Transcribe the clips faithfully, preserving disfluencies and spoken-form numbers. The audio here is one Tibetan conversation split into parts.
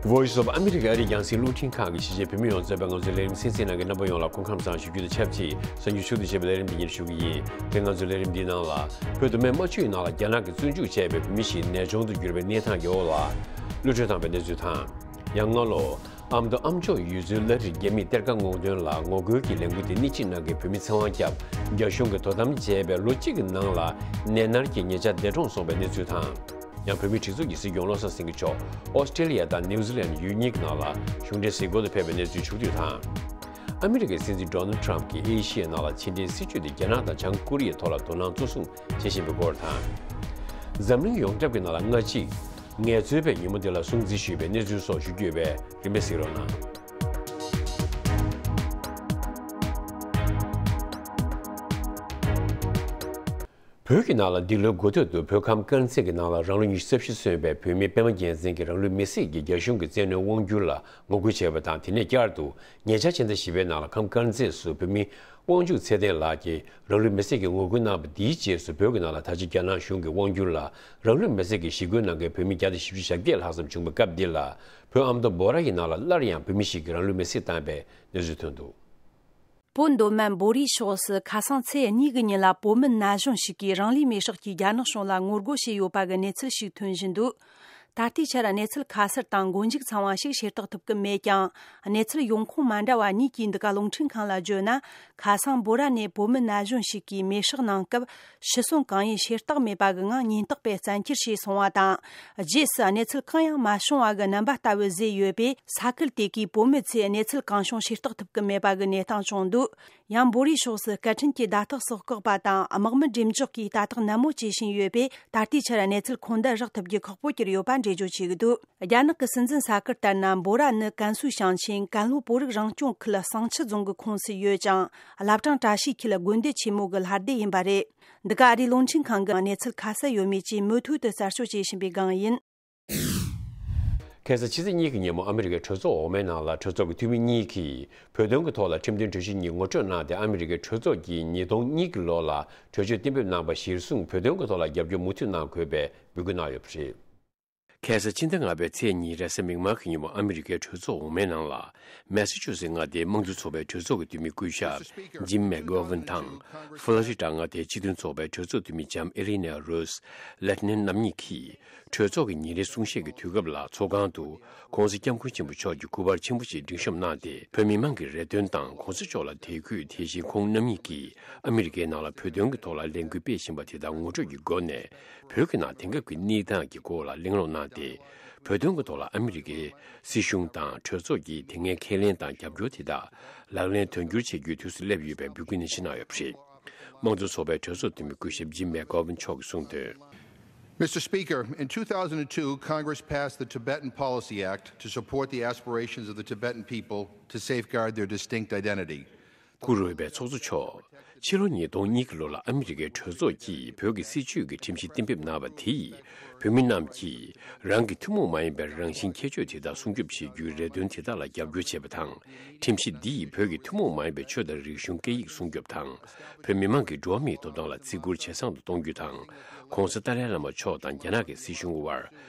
Voice of America ཨ་རིའི་རྒྱང་སྲིང་རླུང་འཕྲིན་ཁང་གི་གཞིས་བྱེས་བོད་མི་ཡོངས་གཙོས་པའི་ང་ཚོའི་ལས་རིམ་གསན་གཟིགས་གནང་མཁན་རྣམ་པ་ཡོངས་ལ་སྐུ་ཁམས་བཟང་ཞུ་རྒྱུ་དང་ཆབས་ཅིག་གསར་འགྱུར་ཕྱོགས་བསྡུས་བྱས་པའི་ལས་རིམ་འདི་ཉིད་ཞུ་གི་ཡིན། དེ་ང་ཚོའི་ལས་རིམ་འདིའི་ནང་ལ། བོད་མདོ་སྨད་རྨ་ཆུའི་ནང་ལ་རྒྱ་ནག་གིས་བཙོན་འཇུག་བྱས་པའི་བོད་མི་ཞིག་ནད་གཅོང་དུ་གྱུར་པའི་གནས་སྟངས་ཀྱི་འོག་ལ། གློད་གྲོལ་བཏང་བའི་གནས་ཚུལ་དང་། ཡང་སྔ་ལོ། ཨ་མདོ་ཨ་མཆོག་ཡུལ་ཚོའི་བླ་རིར་རྒྱ་མིས་གཏེར་ཁ་སྔོག་འདོན་ལ་ངོ་རྒོལ་གྱི་ལས་འགུལ་དེ་སྣེ་ཁྲིད་གནང་མཁན་བོད་མི་ཚེ་དབང་སྐྱབས་རྒྱ་གཞུང་གིས་དོ་དམ་བྱས་པའི་ལོ་གཅིག་གི་ནང་ལ་ནད་མནར་གྱིས་ཉེ་ཆར་འདས་གྲོངས་སོང་བའི་གནས་ཚུལ་དང་། ཡང་བོད་མིའི་སྒྲིག་འཛུགས་ཀྱི་སྲིད་སྐྱོང་བློ་བཟང་སེང་གེ་མཆོག་ཨོ་སི་ཀྲེ་ལི་ཡ་དང་ནིའུ་ཛི་ལན་ཡུལ་གཉིས་ཀྱི་ནང་ལ་གཞུང་འབྲེལ་གཟིགས་སྐོར་དུ་ཕེབས་པའི་གནས་ཚུལ་བྱུང་དུས་དང་། ཨ་མི་རི་ཀའི་སྲིད་འཛིན་ཌོ་ནལ་ཊམ་གྱིས་ཨེ་ཤི་ཡའི་ནང་ལ་ཕྱི་འབྲེལ་སྲིད་ཇུས་དེ་རྒྱ་ནག་དང་བྱང་ཀོ་རི་ཡའི་ཐོག་ལ་དོ་སྣང་གཙོ་བཟུང་བྱེད་བཞིན་པའི་སྐོར་དང་། འཛམ་གླིང་ཡོངས་ཁྱབ་ཀྱི་ནང་ལ་སྔ་ཕྱི། ངལ་རྩོལ་བའི་ཉིན་མོ་འདི་ལ་སྲུང་བརྩི་ཞུས་པའི་གནས་ཚུལ་སོགས་ཞུ་རྒྱུ་ཡོད་པས་རིམ་པས་གཟིགས་རོགས་གནང་། བོད་ཀྱི་ནང་ལ་འདི་ལོའི་འགོ་སྟོད་དུ་བོད་ཁམས་དཀར་མཛེས་ཀྱི་ནང་ལ་རང་ལོ་ཉི་ཤུ་རྩ་བཞི་སོན་པའི་བོད་མི་པད་མ་རྒྱལ་མཚན་གྱིས་རང་ལུས་མེར་སྲེག་གིས་རྒྱ་གཞུང་གི་བཙན་གནོན་དབང་བསྒྱུར་ལ་ངོ་རྒོལ་བྱས་པ་དང་། དེ་ནས་བསྐྱར་དུ་ཉེ་ཆར་ཕྱི་ཟླ་བཞི་པའི་ནང་ལ་ཁམས་དཀར་མཛེས་སུ་བོད་མི་དབང་ཕྱུག་ཚེ་བརྟན་ལགས་ཀྱིས་རང་ལུས་མེར་སྲེག་གིས་ངོ་རྒོལ་གནང་བ་དེའི་རྗེས་སུ་བོད་ཀྱི་ནང་ལ་ད་ཆ་རྒྱ་ནག་གཞུང་གི་དབང་བསྒྱུར་ལ་རང་ལུས་མེར་སྲེག་གིས་ཞི་རྒོལ་གནང་མཁན་བོད་མི་བརྒྱ་དང་བཞི་བཅུ་ཞེ་བརྒྱད་ལྷག་ཙམ་བྱུང་བའི་སྐབས་འདི་ལ། བོད་ཨ་མདོ་འབོ་ར་ཡི་ནང་ལ་སླར་ཡང་བོད་མི་ཞིག་གིས་རང་ལུས་མེར་སྲེག་བཏང་བའི་གནས་ཚུལ་ཐོན་འདུག། བོད་མདོ་སྨད་འབོ་རའི་ཕྱོགས་སུ་ཁ་སང་ཚེས་གཉིས་ཀྱི་ཉིན་ལ་བོད་མི་ན་གཞོན་ཞིག་གིས་རང་ལུས་མེར་སྲེག་གིས་རྒྱ་ནག་གཞུང་ལ་ངོ་རྒོལ་བྱས་ཡོད་པ་གི་གནས་ཚུལ་ཞིག་ཐོན་བཞིན་འདུག། ད་ལྟའི་ཆར་གནས་ཚུལ་ཁ་གསལ་དང་མགོ་མཇུག་ཚང་བ་ཞིག་ཤེས་རྟོགས་ཐུབ་ཀྱི་མེད་ཀྱང་། གནས་ཚུལ་ཡོང་ཁུངས་མ་འདྲ་བ་གཉིས་ཀྱིས་འདི་ག་རླུང་འཕྲིན་ཁང་ལ་བརྗོད་ན། ཁ་སང་འབོ་ར་ནས་བོད་མི་ན་གཞོན་ཞིག་གིས་མེར་སྲེག་གནང་སྐབས་ཤི་གསོན་གང་ཡིན་ཤེས་རྟོགས་མེད་པ་གི་ངང་ཉེན་རྟོག་པས་བཙན་འཁྱེར་བྱས་སོང་བ་དང་། རྗེས་སུ་གནས་ཚུལ་གང་ཡང་མ་བྱུང་བ་གི་རྣམ་པ་ལྟ་བུ་བཟོས་ཡོད་པས། ས་ཁུལ་དེ་གའི་བོད་མི་ཚོས་གནས་ཚུལ་གང་བྱུང་ཤེས་རྟོགས་ཐུབ་ཀྱི་མེད་པ་གི་གནས་སྟངས་བྱུང་འདུག། ཡང་འབོ་རའི་ཕྱོགས་སུ་སྐད་འཕྲིན་གྱི་བརྡ་རྟགས་སོགས་བཀག་པ་དང་། དམག་མི་འགྲེམས་འཇོག་གིས་ལྟ་རྟོག་ནན་མོ་བྱེད་བཞིན་ཡོད་པས། ད་ལྟའི་ཆར་གནས་ཚུལ་ཁོང་དུ་རག་ཐུབ་རྒྱུ་ཁག་པོ་གྱུར་ཡོད་པ་འགྲེལ་བརྗོད་བྱེད་ཀྱི་འདུག། རྒྱ་ནག་གི་སྲིད་འཛིན་ས་ཁུལ་ལྟར་ན། འབོ་ར་ནི་ཀན་སུའུ་ཞིང་ཆེན་ཀན་ལྷོ་བོད་རིགས་རང་སྐྱོང་ཁུལ་བསང་ཆུ་རྫོང་གི་ཁོངས་སུ་ཡོད་ཅིང་། བླ་བྲང་བཀྲ་ཤིས་འཁྱིལ་དགོན་སྡེ་ཆེན་མོ་གི་ལྷ་སྡེ་ཡིན་པ་རེད། འདི་ག་ཨ་རིའི་རླུང་འཕྲིན་ཁང་གི་གནས་ཚུལ་ཁ་གསལ་ཡོད་མེད་ཀྱིས་མུ་མཐུད་དུ་གསར་ཤོག་བྱེད་བཞིན་པའི་སྒང་ཡིན། ཁ་སང་ཕྱི་ཚེས་གཉིས་ཀྱི་ཉིན་མོ་ཨ་མི་རི་ཀའི་གྲོས་ཚོགས་འོག་མའི་ནང་ལ་གྲོས་ཚོགས་ཀྱི་འཐུས་མི་གཉིས་ཀྱིས་བོད་དོན་གྱི་ཐོག་ལ་ཁྲིམས་དོན་གྲོས་གཞི་གཉིས་ངོ་སྤྲོད་གནང་སྟེ། ཨ་མི་རི་ཀའི་གྲོས་ཚོགས་ཀྱིས་ཉིས་སྟོང་གཉིས་ཀྱི་ལོ་ལ་གྲོས་ཆོད་གཏན་འབེབས་གནང་བ་གཞིར་བཟུང་བོད་དོན་གྱི་ཐོག་ལ་རྒྱབ་སྐྱོར་མུ་མཐུད་གནང་དགོས་པའི་འབོད་སྐུལ་གནང་ཡོད་པ་རེད། ཁ་སང་ཕྱི་ཟླ་ལྔ་པའི་ཚེས་གཉིས་རེས་གཟའ་མིག་དམར་གྱི་ཉིན་མོ་ཨ་མི་རི་ཀའི་གྲོས་ཚོགས་འོག་མའི་ནང་ལ། མེ་སི་ཆུ་སི་མངའ་སྡེའི་དམངས་གཙོ་ཚོགས་པའི་གྲོས་ཚོགས་ཀྱི་འཐུས་མི་སྐུ་ཞབས་ཇིམ་མེག་གྷོ་ཝིན་དང་། ཧྥ་ལོ་རི་ཌ་མངའ་སྡེའི་སྤྱི་མཐུན་ཚོགས་པའི་གྲོས་ཚོགས་འཐུས་མི་ལྕམ་ཨེ་རི་ནེ་རུས་ལེ་ཊི་ནན་རྣམ་གཉིས་ཀྱིས། གྲོས་ཚོགས་ཀྱི་ཉིན་རེའི་གསུང་བཤད་ཀྱི་དུས་སྐབས་ལ་ཚོགས་ཁང་དུ་༸གོང་ས་༸སྐྱབས་མགོན་ཆེན་པོ་མཆོག་གི་སྐུ་པར་ཆེན་པོ་ཞིག་སྒྲིག་གཤོམ་གནང་སྟེ། བོད་མི་མང་གི་རེ་འདུན་དང་༸གོང་ས་མཆོག་ལ་དད་གུས། དེ་བཞིན་ཁོང་རྣམ་གཉིས་ཀྱིས་ཨ་མི་རི་ཀའི་ནང་ལ་བོད་དོན་གྱི་ཐོག་ལ་ལས་འགུལ་སྤེལ་བཞིན་པ་དེ་དག་ངོ་སྤྲོད་ཀྱི་སྒོ་ནས། བོད་ཀྱི་ནང་དེང་སྐབས་ཀྱི་གནས་སྟངས་ཀྱི་སྐོར་ལ་གླེང་སློང་གནང་སྟེ། བོད་དོན་གྱི་ཐོག་ལ་ཨ་མི་རི་ཀའི་སྲིད་གཞུང་དང་གྲོས་ཚོགས་ཀྱིས་དེ་སྔའི་ཁས་ལེན་དང་རྒྱབ་སྐྱོར་དེ་དག་ལག་ལེན་དོན་འཁྱོལ་བྱེད་རྒྱུའི་དུས་སུ་སླེབས་ཡོད་པའི་འབོད་སྐུལ་ནན་བཞིན་གནང་ཡོད་པ་རེད། དམངས་གཙོ་ཚོགས་པའི་གྲོས་ཚོགས་འཐུས་མི་སྐུ་ཞབས་ཇིམ་མེག་གྷོ་ཝིན་མཆོག་གིས་གསུངས་དོན། Mister Speaker, in two thousand two, Congress passed the Tibetan Policy Act to support the aspirations of the Tibetan people to safeguard their distinct identity. བཀུར་འོས་པའི་ཚོགས་གཙོ་མཆོག་ཕྱི་ལོ་ཉིས་སྟོང་གཉིས་ཀྱི་ལོ་ལ་ཨ་མི་རི་ཀའི་གྲོས་ཚོགས་ཀྱིས་བོད་ཀྱི་སྲིད་བྱུས་ཀྱི་ཁྲིམས་གཞི་གཏན་འབེབས་གནང་བ་དེས། བོད་མི་རྣམས་ཀྱིས་རང་གི་ཐུན་མོང་མ་ཡིན་པའི་རང་བཞིན་ཁྱད་ཆོས་དེ་དག་སྲུང་སྐྱོབ་བྱེད་རྒྱུའི་རེ་འདུན་དེ་དག་ལ་རྒྱབ་སྐྱོར་བྱས་པ་དང་། ཁྲིམས་གཞི་འདིས་བོད་ཀྱི་ཐུན་མོང་མ་ཡིན་པའི་ཆོས་དང་རིག་གཞུང་སྐད་ཡིག་སྲུང་སྐྱོབ་དང་། བོད་མི་མང་གི་འགྲོ་བ་མིའི་ཐོབ་ཐང་ལ་བརྩི་བཀུར་ཇེ་བཟང་དུ་གཏོང་རྒྱུ་དང་། ༸གོང་ས་ཏཱ་ལའི་བླ་མ་མཆོག་དང་རྒྱ་ནག་གི་སྲིད་གཞུང་དབར་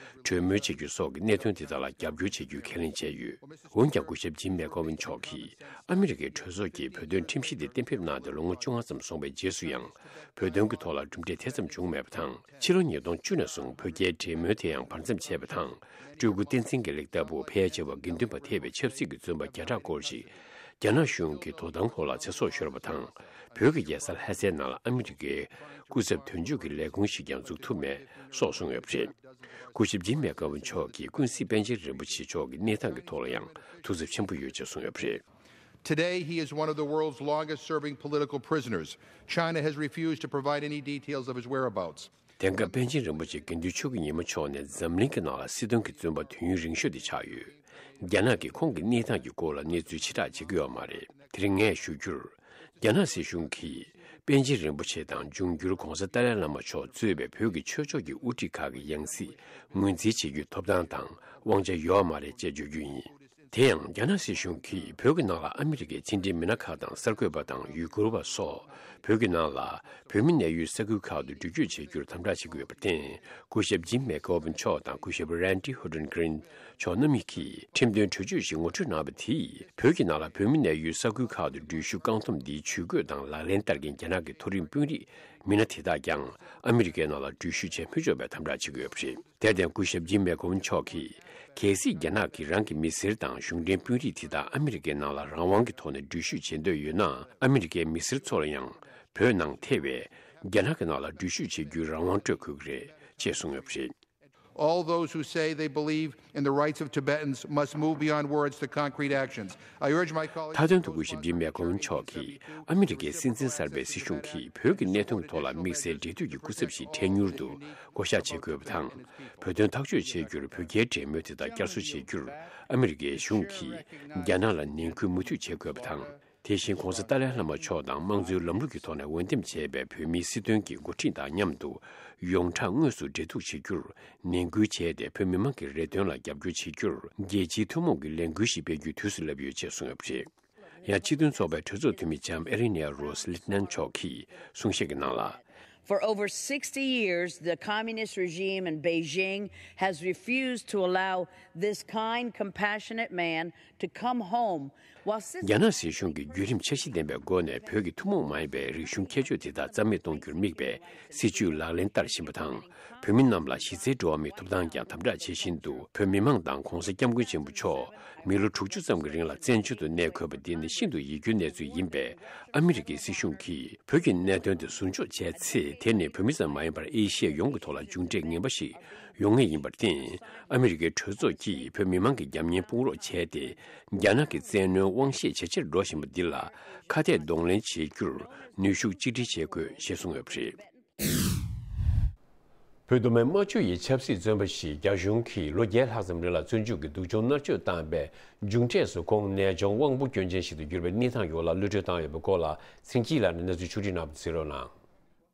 གྲོས་མོལ་བྱེད་རྒྱུ་སོགས་ཀྱི་གནད་དོན་དེ་དག་ལ་རྒྱབ་སྐྱོར་བྱེད་རྒྱུའི་ཁས་ལེན་བྱས་ཡོད། འོན་ཀྱང་སྐུ་ཞབས་ཇིམ་མེག་གྷོ་ཝིན་མཆོག་གིས་ཨ་མི་རི་ཀའི་གྲོས་ཚོགས་ཀྱིས་བོད་དོན་ཁྲིམས་གཞི་དེ་གཏན་འབེབས་གནང་སྟེ་ལོ་ངོ་བཅོ་ལྔ་ཙམ་སོང་བའི་རྗེས་སུ་ཡང་བོད་དོན་གྱི་ཐོག་ལ་གྲུབ་འབྲས་དེ་ཙམ་བྱུང་མེད་པ་དང་། ཕྱི་ལོ་ཉིས་སྟོང་བཅུ་ནས་བཟུང་བོད་རྒྱའི་འབྲེལ་མོལ་དེ་ཡང་བར་མཚམས་ཆད་པ་དང་། སྤྲུལ་སྐུ་བསྟན་འཛིན་དགེ་ལེགས་ལྟ་བུ་ཕལ་ཆེ་བ་དགེ་འདུན་པ་ཐེ་བའི་ཆབ་སྲིད་ཀྱི་བཙོན་པ་བརྒྱ་ཕྲག་སྐོར་ཞིག་རྒྱ་ནག་གཞུང་གི་དོ་དམ་འོག་ལ་ཚེ་སྲོག་ཤོར་བ་དང་། བོད་ཀྱི་རྒྱལ་ས་ལྷ་སའི་ནང་ལ་ཨ་མི་རི་ཀའི་སྐུ་ཚབ་དོན་གཅོད་ཀྱི་ལས་ཁུངས་ཤིག་ཀྱང་འཛུགས་ཐུབ་མེད་སོགས་གསུངས་ཡོད་པ་རེད། སྐུ་ཞབས་ཇིམ་མེག་གྷོ་ཝིན་མཆོག་གིས་ཀུན་གཟིགས་པཎ་ཆེན་རིན་པོ་ཆེ་མཆོག་གི་གནས་སྟངས་ཀྱི་ཐོག་ལ་ཡང་ཐུགས་འཚབ་ཆེན་པོ་ཡོད་ཅེས་གསུངས་ཡོད་པ་རེད། Today, he is one of the world's longest serving political prisoners. China has refused to provide any details of his whereabouts. དེང་སྐབས་པཎ་ཆེན་རིན་པོ་ཆེ་དགེ་འདུན་ཆོས་ཀྱི་ཉི་མ་མཆོག་ནི་འཛམ་གླིང་གི་ནང་ལ་སྲིད་དོན་གྱི་བཙོན་པ་དུས་ཡུན་རིང་ཤོས་དེ་ཆགས་ཡོད། རྒྱ་ནག་གིས་ཁོང་གི་གནས་སྟངས་ཀྱི་སྐོར་ལ་གནས་ཚུལ་ཕྱིར་བསྒྲགས་བྱེད་ཀྱི་ཡོད་མ་རེད། དེ་རིང་ངས་ཞུ་རྒྱུར། རྒྱ་ནག་སྲིད་གཞུང་གིས་པཎ་ཆེན་རིན་པོ་ཆེ་དང་འབྱུང་འགྱུར་༸གོང་ས་ཏཱ་ལའི་བླ་མ་མཆོག་གཙོས་པའི་བོད་ཀྱི་ཆོས་ཕྱོགས་ཀྱི་དབུ་ཁྲིད་ཁག་གི་ཡང་སྲིད་ངོས་འཛིན་བྱེད་རྒྱུའི་ཐོབ་ཐང་དང་དབང་ཆ་ཡོད་མ་རེད་ཅེས་བརྗོད་རྒྱུ་ཡིན། དེ་ཡང་རྒྱ་ནག་སྲིད་གཞུང་གིས་བོད་ཀྱི་ནང་ལ་ཨ་མི་རི་ཀའི་ཕྱི་འབྲེལ་མི་སྣ་ཁག་དང་གསར་འགོད་པ་དང་ཡུ་གུར་བ་སོགས་བོད་ཀྱི་ནང་ལ་བོད་མི་གནས་ཡུལ་ས་ཁུལ་ཁག་ཏུ་འགྲུལ་སྐྱོད་བྱེད་རྒྱུར་དམ་དྲག་བྱེད་ཀྱི་ཡོད་པར་བརྟེན། སྐུ་ཞབས་ཇིམ་མེག་གྷོ་ཝན་མཆོག་དང་སྐུ་ཞབས་རན་ཏི་ཧོ་ཏན་གྷི་རིན་མཆོག་རྣམ་གཉིས་ཀྱིས་ཁྲིམས་དོན་གྲོས་ཆོད་ཞིག་ངོ་སྤྲོད་གནང་བ་དེས། བོད་ཀྱི་ནང་ལ་བོད་མི་གནས་ཡུལ་ས་ཁུལ་ཁག་ཏུ་འགྲུལ་བཞུད་བཀག་སྡོམ་འདིའི་ཇུས་འགོད་དང་ལག་ལེན་བསྟར་མཁན་རྒྱ་ནག་གི་མཐོ་རིམ་དཔོན་རིགས་མི་སྣ་དེ་དག་ཀྱང་ཨ་མི་རི་ཀའི་ནང་ལ་འགྲུལ་བཞུད་བྱེད་མི་ཆོག་པའི་དམ་དྲག་བྱེད་ཀྱི་ཡོད་པ་རེད། དེར་བརྟེན་སྐུ་ཞབས་ཇིམ་མེག་གྷོ་ཝན་མཆོག་གིས། གལ་སྲིད་རྒྱ་ནག་གིས་རང་གི་མི་སེར་དང་གཞུང་འབྲེལ་དཔོན་རིགས་དེ་དག་ཨ་མི་རི་ཀའི་ནང་ལ་རང་དབང་གི་ཐོག་ནས་འགྲུལ་བཞུད་བྱེད་འདོད་ཡོད་ན། ཨ་མི་རི་ཀའི་མི་སེར་ཚོ་ལ་ཡང་བོད་ནང་ཐེ་བའི་རྒྱ་ནག་གི་ནང་ལ་འགྲུལ་བཞུད་བྱེད་རྒྱུའི་རང་དབང་སྤྲོད་དགོས་ཀྱི་རེད་ཅེས་གསུངས་ཡོད་པ་རེད། All those who say they believe in the rights of Tibetans must move beyond words to concrete actions. I urge my colleagues མཐའ་དོན་དུ་སྐུ་ཞབས་ཇིམ་མེག་གྷོ་ཝན་མཆོག་གིས་ཨ་མི་རི་ཀའི་སྲིད་འཛིན་གསར་པའི་སྲིད་གཞུང་གིས་བོད་ཀྱི་གནད་དོན་ཐོག་ལ་དམིགས་བསལ་འབྲེལ་མཐུད་ཀྱི་སྐུ་ཚབ་ཞིག་འཕྲལ་མྱུར་དུ་བསྐོ་གཞག་བྱེད་དགོས་པ་དང་། བོད་དོན་ཐག་གཅོད་བྱེད་རྒྱུར་བོད་རྒྱའི་འབྲེལ་མོལ་དེ་དག་བསྐྱར་གསོ་བྱེད་རྒྱུར་ཨ་མི་རི་ཀའི་གཞུང་གིས་རྒྱ་ནག་ལ་ནན་སྐུལ་མུ་མཐུད་བྱེད་དགོས་པ་དང་། དེ་བཞིན་༸གོང་ས་ཏཱ་ལའི་བླ་མ་མཆོག་དང་དམངས་གཙོའི་ལམ་ལུགས་ཀྱི་ཐོག་ནས་འོས་འདེམས་བྱས་པའི་བོད་མིའི་སྲིད་དོན་གྱི་འགོ་ཁྲིད་དང་མཉམ་དུ་ཡོངས་གྲགས་དངོས་སུ་འབྲེལ་གཏུག་བྱེད་རྒྱུར་ནན་སྐུལ་བྱས་ཏེ། བོད་མི་མང་གི་རེ་འདུན་ལ་རྒྱབ་སྐྱོར་བྱེད་རྒྱུར་རྒྱལ་སྤྱིའི་ཐུན་མོང་གི་ལས་འགུལ་ཞིག་སྤེལ་རྒྱུའི་དུས་སུ་སླེབས་ཡོད་ཅེས་གསུངས་ཡོད་པ་རེད། ཡང་སྤྱི་མཐུན་ཚོགས་པའི་གྲོས་ཚོགས་འཐུས་མི་ལྕམ་ཨེ་རི་ནེ་རོས་ལིད་ནན་མཆོག་གིས་གསུང་བཤད་ཀྱི་ནང་ལ། For over sixty years, the communist regime in Beijing has refused to allow this kind, compassionate man to come home. While since རྒྱ་ནག་སྲིད་གཞུང་གིས་བརྒྱུད་རིམ་འཆར་གཞི་ལྡན་པའི་སྒོ་ནས་བོད་ཀྱི་ཐུན་མོང་མ་ཡིན་པའི་རིག་གཞུང་ཁྱད་ཆོས་དེ་དག་རྩ་མེད་གཏོང་རྒྱུར་དམིགས་པའི་སྲིད་བྱུས་ལག་ལེན་བསྟར་བཞིན་པ་དང་། བོད་མི་རྣམས་ལ་གཞི་རྩའི་འགྲོ་བ་མིའི་ཐོབ་ཐང་ཀྱང་དམ་དྲག་བྱེད་བཞིན་འདུག་བོད་མི་མང་དང་༸གོང་ས་༸སྐྱབས་མགོན་ཆེན་པོ་མཆོག་མི་ལོ་དྲུག་ཅུ་ཙམ་གྱི་རིང་ལ་བཙན་བྱོལ་དུ་གནས་དགོས་པ་འདི་ནི་ཤིན་ཏུ་ཡིད་སྐྱོའི་གནས་ཚུལ་ཡིན་པས། ཨ་མི་རི་ཀའི་སྲིད་གཞུང་གིས་བོད་ཀྱི་གནད་དོན་དེ་ཟུར་འཇོག་བྱས་ཚེ། དེ་ནི་བོད་མི་ཙམ་མ་ཡིན་པར་ཨེ་ཤི་ཡ་ཡོངས་ཀྱི་ཐོག་ལ་མཇུག་འབྲས་ངན་པ་ཞིག་ཡོང་ངེས་ཡིན་པར་བརྟེན། ཨ་མི་རི་ཀའི་གྲོས་ཚོགས་ཀྱིས་བོད་མི་མང་གི་རྒྱབ་གཉེར་དཔུང་རོགས་བྱས་ཏེ། རྒྱ་ནག་གི་བཙན་གནོན་དབང་ཤེད་ཇེ་ཆེར་འགྲོ་བཞིན་པ་འདི་ལ་ཁ་གཏད་གདོང་ལེན་བྱེད་རྒྱུར་ནུས་ཤུགས་གཅིག་སྒྲིལ་བྱེད་དགོས་ཞེས་གསུངས་ཡོད་པ་རེད། བོད་མདོ་སྨད་རྨ་ཆུ་ཡི་ཆབ་སྲིད་བཙོན་པ་ཞིག་རྒྱ་གཞུང་གིས་ལོ་བརྒྱད་ལྷག་ཙམ་རིང་ལ་བཙོན་འཇུག་གི་སྡུག་སྦྱོང་མནར་གཅོད་བཏང་བའི་མཇུག་འབྲས་སུ། ཁོང་ནད་གཅོང་དབང་པོ་སྐྱོན་ཅན་ཞིག་ཏུ་གྱུར་པའི་གནས་སྟངས་ཡོངས་ལ་གློད་གྲོལ་བཏང་ཡོད་པའི་སྐོར་ལ། ཚེ་སྐྱིད་ལགས་ནས་གནས་ཚུལ་ཕྱོགས་སྒྲིག་གནང་བ་གཟིགས་རོགས་གནང་།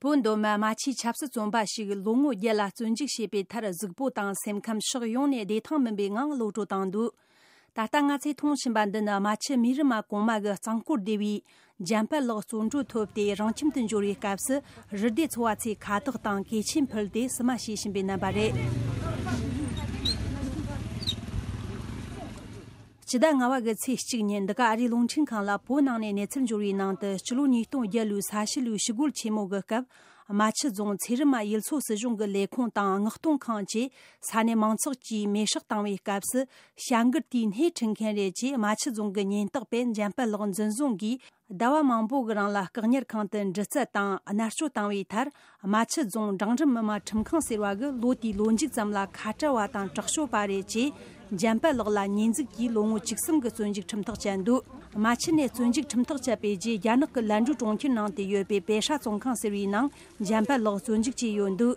བོད་མདོ་སྨད་རྨ་ཆུའི་ཆབ་སྲིད་བཙོན་པ་ཞིག་ལོ་ངོ་བརྒྱད་ལ་བཙོན་འཇུག་བྱས་པའི་མཐར། གཟུགས་པོ་དང་སེམས་ཁམས་ཕྱོགས་ཡོངས་ནས་བདེ་ཐང་མིན་པའི་ངང་གློད་གྲོལ་བཏང་འདུག་ད་ལྟ་ང་ཚོས་མཐོང་བཞིན་པ་འདི་ནི་རྨ་ཆུ་མི་རིགས་མ་གོང་མ་གི་གཙང་སྐོར་སྡེ་བའི་འཇམ་དཔལ་ལགས་བཙོན་གྲོལ་ཐོབ་སྟེ་རང་ཁྱིམ་དུ་འབྱོར་བའི་སྐབས་སུ། རུ་སྡེ་ཚོ་བ་ཚོས་ཁ་དོག་དང་གོས་ཆེན་ཕུལ་ཏེ་བསུ་མ་བྱེད་བཞིན་པའི་རྣམ་པ་རེད། སྤྱི་ཟླ་ལྔ་བ་གི་ཚེས་གཅིག་ཉིན། འདི་ག་ཨ་རིའི་རླུང་འཕྲིན་ཁང་ལ་བོད་ནང་ནས་གནས་ཚུལ་འབྱོར་བའི་ནང་དུ། སྤྱི་ལོ་ཉིས་སྟོང་བརྒྱད་ལོའི་ས་བྱི་ལོའི་ཞི་རྒོལ་ཆེན་མོ་གི་སྐབས། རྨ་ཆུ་རྫོང་ཚེ་རིལ་མ་ཡུལ་ཚོ་སྲིད་གཞུང་གི་ལས་ཁུངས་དང་མངགས་གཏོང་ཁང་བཅས་ས་གནས་མང་ཚོགས་ཀྱིས་མེ་སྲེག་བཏང་བའི་སྐབས་སུ། བྱ་འགུལ་དེའི་སྣེ་ཁྲིད་མཁན་རེད་ཅེས། རྨ་ཆུ་རྫོང་གི་ཉེན་རྟོག་པས་འཇམ་དཔལ་ལགས་འཛིན་བཟུང་གིས། ཟླ་བ་མང་པོ་གི་རིང་ལ་བཀག་ཉར་ཁང་དུ་འདྲི་རྩད་དང་མནར་གཅོད་བཏང་བའི་མཐར། རྨ་ཆུ་རྫོང་འབྲིང་རིམ་མི་དམངས་ཁྲིམས་ཁང་ཟེར་བ་གིས་ལོ་དེའི་ལོ་མཇུག་ཙམ་ལ་ཁ་བྲལ་བ་དང་དྲག་སྤྱོད་པ་རེད་ཅེས། འཇམ་དཔལ་ལགས་ལ་ཉེས་འཛུགས་ཀྱིས་ལོ་ངོ་བཅུ་གསུམ་གྱི་བཙོན་འཇུག་ཁྲིམས་ཐག་བཅད་འདུག་རྨ་ཆུ་ནས་བཙོན་འཇུག་ཁྲིམས་ཐག་བཅད་པའི་རྗེས། རྒྱ་ནག་གི་ལན་ཀྲུའུ་གྲོང་ཁྱེར་ནང་དུ་ཡོད་པའི་པེ་ཧྲ་བཙོན་ཁང་ཟེར་བའི་ནང་འཇམ་དཔལ་ལགས་བཙོན་འཇུག་བྱས་ཡོད་འདུག་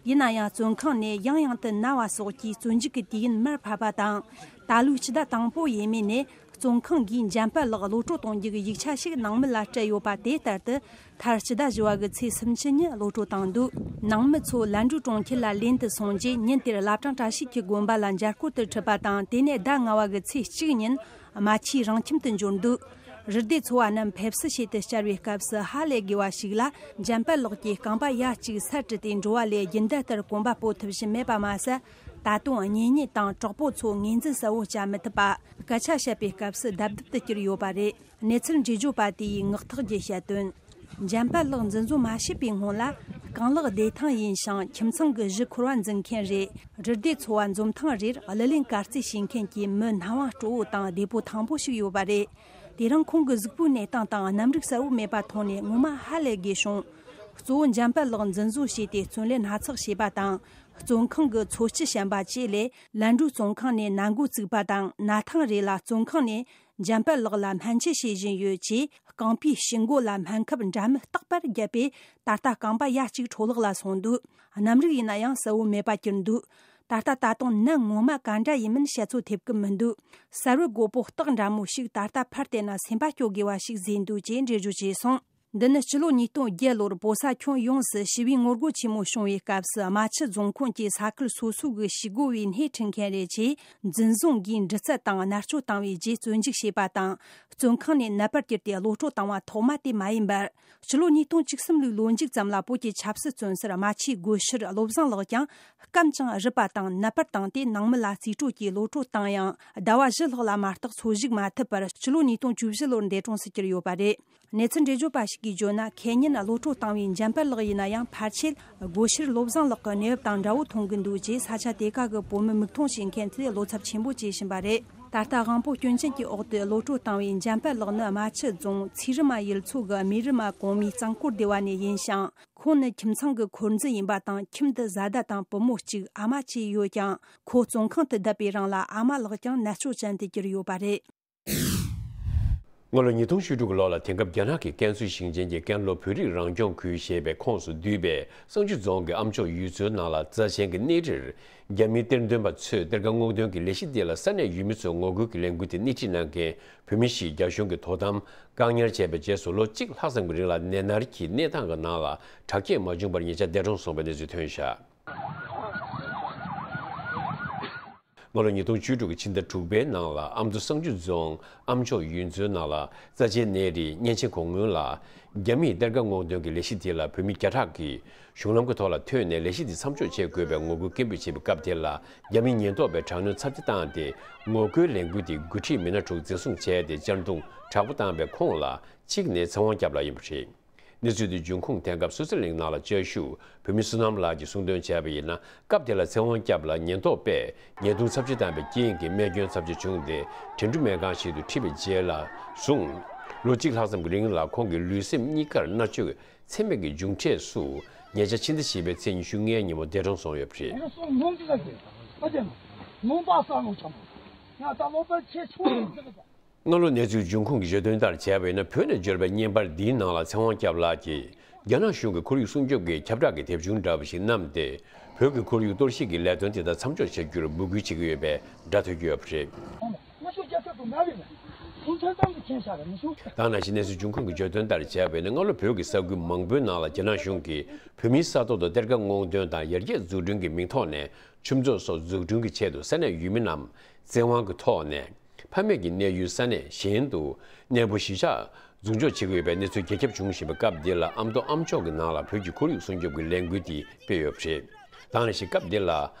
ཡིན་ན་ཡང་། བཙོན་ཁང་ནས་ཡང་ཡང་དུ་མནར་བ་སོགས་ཀྱིས་བཙོན་འཇུག་གི་དུས་ཡུན་མར་ཕབ་པ་དང་། ད་ལོའི་སྤྱི་ཟླ་དང་པོ་ཡས་མས་ནས། བཙོན་ཁང་གིས་འཇམ་དཔལ་ལགས་གློད་གྲོལ་གཏོང་རྒྱུ་གི་ཡིག་ཆ་ཞིག་ནང་མི་ལ་སྤྲད་ཡོད་པ་དེ་ལྟར་དུ། མཐར་སྤྱི་ཟླ་བཞི་བ་གི་ཚེས་སུམ་ཅུ་ཉིན་གློད་གྲོལ་བཏང་འདུག་ནང་མི་ཚོ་ལན་ཀྲུའུ་གྲོང་ཁྱེར་ལ་ལེན་དུ་སོང་རྗེས། ཉིན་དེར་བླ་བྲང་བཀྲ་ཤིས་ཀྱི་དགོན་པ་ལ་མཇལ་སྐོར་དུ་ཁྲིད་པ་དང་། དེ་ནས་ཟླ་ལྔ་བ་གི་ཚེས་གཅིག་ཉིན་རྨ་ཆུའི་རང་ཁྱིམ་དུ་འབྱོར་འདུག་རུ་སྡེ་ཚོ་བ་རྣམས་ཕེབས་བསུ་བྱེད་དུ་བཅར་བའི་སྐབས་སུ་ཧ་ལས་དགོས་པ་ཞིག་ལ། འཇམ་དཔལ་ལགས་ཀྱི་རྐང་པ་ཡ་གཅིག་སར་དཀྲིས་ཏེ་འགྲོ་བ་ལས་རྒྱུན་ལྡན་ལྟར་གོམ་པ་སྤོ་ཐུབ་བཞིན་མེད་པ་མ་ཟད། ད་དུང་གཉེན་ཉེ་དང་གྲོགས་པོ་ཚོ་ངོས་འཛིན་གསལ་བོ་བྱ་མི་ཐུབ་པ། སྐད་ཆ་བཤད་པའི་སྐབས་སུ་རྡབ་རྡབ་ཏུ་གྱུར་ཡོད་པ་རེད། གནས་ཚུལ་འགྲེལ་བརྗོད་པ་དེ་ཡིས་ངག་ཐོག་བརྒྱུད་བཤད་དོན། འཇམ་དཔལ་ལགས་འཛིན་བཟུང་མ་བྱས་པའི་སྔོན་ལ། རྐང་ལག་བདེ་ཐང་ཡིན་ཞིང་། ཁྱིམ་ཚང་གི་གཞི་འཁོར་བ་འཛིན་མཁན་རེད། རུ་སྡེ་ཚོ་བ་འཛོམས་ཐེངས་རེར་གླུ་ལེན་གར་རྩེད་བྱེད་མཁན་གྱི་མི་སྣང་བ་སྤྲོ་བོ་དང་བདེ་པོ་ཐང་པོ་ཞིག་ཡོད་པ་རེད། དེ་རིང་ཁོང་གི་གཟུགས་པོའི་གནས་སྟངས་དང་རྣམ་རིག་གསལ་བོ་མེད་པ་མཐོང་ནས་ངོ་མ་ཧ་ལས་དགོས་བྱུང་། གཙོ་བོ་འཇམ་དཔལ་ལགས་འཛིན་བཟུང་བྱས་ཏེ་བཙོན་ལེན་སྣ་ཚོགས་བྱས་པ་དང་། བཙོན་ཁང་གི་འཚོ་བཅུད་ཞན་པ་བཅས་ལས། ལན་ཀྲུའུ་བཙོན་ཁང་ནས་ན་འགོ་བཙུགས་པ་དང་། ན་ཐང་རེ་ལ་བཙོན་ཁང་ནས་འཇམ་དཔལ་ལགས་ལ་སྨན་བཅོས་བྱེད་བཞིན་ཡོད་ཅེས། རྐང་པའི་ཕྱི་མགོ་ལ་སྨན་ཁབ་འདྲ་མིན་རྟག་པར་བརྒྱབ་པས། ད་ལྟ་རྐང་པ་ཡ་གཅིག་འཕྲོ་བརླག་ལ་སོང་འདུག་རྣམ་རིག་ཡིན་ན་ཡང་གསལ་བོ་མེད་པ་གྱུར་འདུག་ད་ལྟ་ད་དུང་ནད་ངོ་མ་ག་འདྲ་ཡིན་མིན་བཤད་ཚོད་ཐེབས་ཀྱི་མི་འདུག་གསར་བུ་རྒོད་པོ་སྟག་འདྲ་མོ་ཞིག་ད་ལྟ་ཕར་བལྟས་ན་སེམས་པ་སྐྱོ་དགོས་པ་ཞིག་བཟོས་འདུག་ཅེས་འགྲེལ་བརྗོད་བྱས་སོང་། འདི་ནི་སྤྱི་ལོ་ཉིས་སྟོང་བརྒྱད་ལོར་བོད་ས་ཁྱོན་ཡོངས་སུ་ཞི་བའི་ངོ་རྒོལ་ཆེན་མོ་བྱུང་བའི་སྐབས་སུ་རྨ་ཆུ་རྫོང་ཁོངས་ཀྱི་ས་ཁུལ་སོ་སོ་གི་ཞི་རྒོལ་བའི་སྣེ་ཁྲིད་མཁན་རེ་ཆེས་འཛིན་བཟུང་གིས་འདྲི་རྩད་དང་མནར་གཅོད་བཏང་བའི་རྗེས་བཙོན་འཇུག་བྱས་པ་དང་། བཙོན་ཁང་ནས་ནད་པར་གྱུར་ཏེ་གློད་བཀྲོལ་བཏང་བ་ཐོག་མ་དེ་མ་ཡིན་པར། སྤྱི་ལོ་ཉིས་སྟོང་བཅུ་གསུམ་ལོའི་ལོ་མཇུག་ཙམ་ལ་བོད་ཀྱི་ཆབ་སྲིད་བཙོན་ཟུར་རྨ་ཆུའི་སྒོ་ཕྱིར་བློ་བཟང་ལགས་ཀྱང་སྐམ་ཅིང་རུབ་པ་དང་ནད་པར་བཏང་སྟེ་ནང་མི་ལ་རྩིས་སྤྲོད་ཀྱིས་གློད་བཀྲོལ་བཏང་ཡང་ཟླ་བ་བཞི་ལྷག་ལ་མ་གཏོགས་འཚོ་བཞུགས་མ་ཐུབ་པར་སྤྱི་ལོ་ཉིས་སྟོང་བཅུ་བཞི་ལོར་འདས་གྲོངས་སུ་གྱུར་ཡོད་པ་རེད། གནས་ཚུལ་འགྲེལ་བརྗོད་པ་ཞིག་གིས་བརྗོད་ན། ཁེ་ཉིན་གློད་བཀྲོལ་བཏང་བའི་འཇམ་དཔལ་ལགས་ཡིན་ན་ཡང་ཕལ་ཆེར་སྒོ་ཕྱིར་བློ་བཟང་ལགས་ཀྱི་གནས་བབ་དང་འདྲ་བོ་མཐོང་གི་འདུག་ཅེས་ས་ཆ་དེ་ག་གི་བོད་མི་མིག་མཐོང་བྱེད་མཁན་ཚོས་བློ་འཚབ་ཆེན་པོ་བྱེད་བཞིན་པ་རེད། ད་ལྟ་དབང་པོ་སྐྱོན་ཅན་གྱི་འོག་ཏུ་གློད་བཀྲོལ་བཏང་བའི་འཇམ་དཔལ་ལགས་ནི་རྨ་ཆུ་རྫོང་ཚེ་རི་མ་ཡུལ་ཚོ་གི་མེ་རི་མ་གོང་མའི་གཙང་སྐོར་སྡེ་བ་ནས་ཡིན་ཞིང་། ཁོང་ནི་ཁྱིམ་ཚང་གི་འཁོར་འཛིན་ཡིན་པ་དང་། ཁྱིམ་དུ་བཟའ་ཟླ་དང་བུ་མོ་གཅིག་ཨ་མ་བཅས་ཡོད་ཀྱང་། ཁོ་བཙོན་ཁང་དུ་བསྡད་པའི་རིང་ལ་ཨ་མ་ལགས་ཀྱང་ནད་བཅོས་ཅན་དུ་གྱུར་ཡོད་པ་རེད། སྔ་ལོ་ཉིས་སྟོང་བཅུ་དྲུག་གི་ལོ་ལ་དེང་སྐབས་རྒྱ་ནག་གི་ཀན་སུའུ་ཞིང་ཆེན་གྱི་ཀན་ལྷོ་བོད་རིགས་རང་སྐྱོང་ཁུལ་ཞེས་པའི་ཁོངས་སུ་འདུས་པའི་བསང་ཆུ་རྫོང་གི་ཨ་མཆོག་ཡུལ་ཚོའི་ནང་ལ་རྩ་ཆེན་གྱི་གནས་རིར། རྒྱ་མིའི་གཏེར་འདོན་པ་ཚོས་གཏེར་ཁ་སྔོག་འདོན་གྱི་ལས་གཞི་འདི་ལ་ས་གནས་ཡུལ་མི་ཚོས་ངོ་རྒོལ་གྱི་ལས་འགུལ་དེ་སྣེ་ཁྲིད་གནང་མཁན་བོད་མི་ཞིག་རྒྱ་གཞུང་གིས་དོ་དམ་བཀག་ཉར་བྱས་པའི་རྗེས་སུ། ལོ་གཅིག་ལྷག་ཙམ་གྱི་རིང་ལ་ནད་མནར་གྱིས་གནས་སྟངས་ཀྱི་ནང་ལ་དྲག་སྐྱེད་མ་བྱུང་བར་ཉེ་ཆར་འདས་གྲོངས་སོང་བའི་གནས་ཚུལ་ཐོན་བཞག་སྔ་ལོ་ཉིས་སྟོང་བཅུ་དྲུག་གི་ཕྱི་ཟླ་དྲུག་པའི་ནང་ལ་ཨ་མདོ་བསང་ཆུ་རྫོང་ཨ་མཆོག་ཡུལ་ཚོའི་ནང་ལ་རྩ་ཆེན་གནས་རིའི་གཉན་ཆེན་གོང་སྔོན་ལ་རྒྱ་མིས་གཏེར་ཁ་སྔོག་འདོན་གྱི་ལས་གཞི་དེ་ལ་བོད་མི་བརྒྱ་ཕྲག་གིས་གཞུང་ལམ་གྱི་ཐོག་ལ་ཐོན་ནས་ལས་གཞི་དེ་མཚམས་འཇོག་བྱེད་དགོས་པའི་ངོ་རྒོལ་སྐད་འབོད་བྱས་པའི་སྐབས་དེ་ལ། རྒྱ་མིའི་ཉེན་རྟོག་པས་དྲག་གནོན་ཚབས་ཆེ་བཏང་སྟེ། ངོ་རྒོལ་ལས་འགུལ་དེའི་འགོ་ཁྲིད་མི་སྣ་དྲུག་འཛིན་བཟུང་བྱས་ཏེ་གཅར་རྡུང་དྲག་པོ་བཏང་བའི་ཁོངས་ལ་གཅིག་ནི་ཚེ་དབང་སྐྱབས་ལགས་ཡིན་པ་རེད། གནས་ཚུལ་དེའི་འབྱུང་ཁུངས་དེང་སྐབས་སུད་སི་གླིང་ནང་ལ་བཅའ་བཞུགས་བོད་མི་བསོད་ནམས་ལགས་ཀྱིས་གསུངས་དོན་བྱས་པ་ཡིན་ན། སྐབས་དེ་ལ་ཚེ་དབང་སྐྱབས་ལགས་ཉེན་རྟོག་པས་ཉེས་རྡུང་ཚབས་ཆེ་བཏང་བའི་རྐྱེན་གྱིས་རྨས་སྐྱོན་ཚབས་ཆེ་བྱུང་སྟེ། འགྲིམ་འགྲུལ་སྨན་ཁང་ཞིག་ཏུ་ཁྲིད་པའི་རྗེས་ལ་བཟུང་། ལོ་གཅིག་ལྷག་ཙམ་གྱི་རིང་ལ་ཁོང་གི་ལུས་སེམས་གཉིས་ཀར་མནར་གཅོད་ཚད་མེད་ཀྱི་མཇུག་འབྲས་སུ། ཉེ་ཆར་ཕྱི་ཟླ་བཞི་པའི་ཚེས་ཉི་ཤུ་ལྔའི་ཉིན་མོ་འདས་གྲོངས་སོང་ཡོད་པ་རེད། ང་སོང་ནོ་འདི་ལ་གི་ཨ་ཅེ་ནོ་ནོ་པ་ས་ནོ་ཆམ་ང་ད་ལོ་པ་ཆེ་ཆུང་ཡིན་ཟེར་གི། སྔ་ལོ་གནས་ཚུལ་འབྱུང་ཁུངས་ཀྱིས་བརྗོད་དོན་ལྟར་བྱས་པ་ཡིན་ན། བོད་ནས་འབྱོར་བའི་བརྙན་པར་འདིའི་ནང་ལ་ཚེ་དབང་སྐྱབས་ལགས་ཀྱིས་རྒྱ་ནག་གཞུང་གི་ཁོར་ཡུག་སྲུང་སྐྱོབ་ཀྱི་ཁྱབ་བསྒྲགས་ཀྱི་དེབ་ཆུང་འདྲ་བ་ཞིག་བསྣམས་ཏེ། བོད་ཀྱི་ཁོར་ཡུག་གཏོར་བཤིག་གི་ལས་དོན་དེ་དག་མཚམས་འཇོག་བྱ་རྒྱུར་འབོད་སྐུལ་བྱེད་ཀྱི་ཡོད་པའི་སྒྲ་ཐོས་ཀྱི་ཡོད་པ་རེད། དེ་ནང་བཞིན་གནས་ཚུལ་འབྱུང་ཁུངས་ཀྱིས་བརྗོད་དོན་ལྟར་བྱས་པ་ཡིན་ན། སྔ་ལོ་བོད་ཀྱི་ས་ཁུལ་མང་པོའི་ནང་ལ་རྒྱ་ནག་གཞུང་གིས་བོད་མིའི་ས་ཐོག་ཏུ་གཏེར་ཁ་སྔོག་འདོན་དང་ཡར་རྒྱས་འཛུགས་སྐྲུན་གྱི་མིང་ཐོག་ནས་ཆུ་མཛོད་སོགས་འཛུགས་སྐྲུན་གྱི་ཆེད་དུ་ས་གནས་ཡུལ་མི་རྣམས་བཙན་དབང་གི་ཐོག་ནས་ཕ་མེས་ཀྱི་གནས་ཡུལ་ས་གནས་གཞན་དུ་གནས་སྤོ་གཞིས་ཆགས་འཛུགས་འཇོག་བྱེད་ཀྱི་ཡོད་པའི་གནས་ཚུལ་རྒྱ་ཁྱབ་བྱུང་བཞིན་པའི་སྐབས་འདི་ལ། ཨ་མདོ་ཨ་མཆོག་གི་ནང་ལ་བོད་ཀྱི་ཁོར་ཡུག་སྲུང་སྐྱོབ་ཀྱི་ལས་འགུལ་དེ་སྤེལ་ཡོད་པ་རེད། ད་ནང་བཞིན་སྐབས་འདི་ལ་ཨ་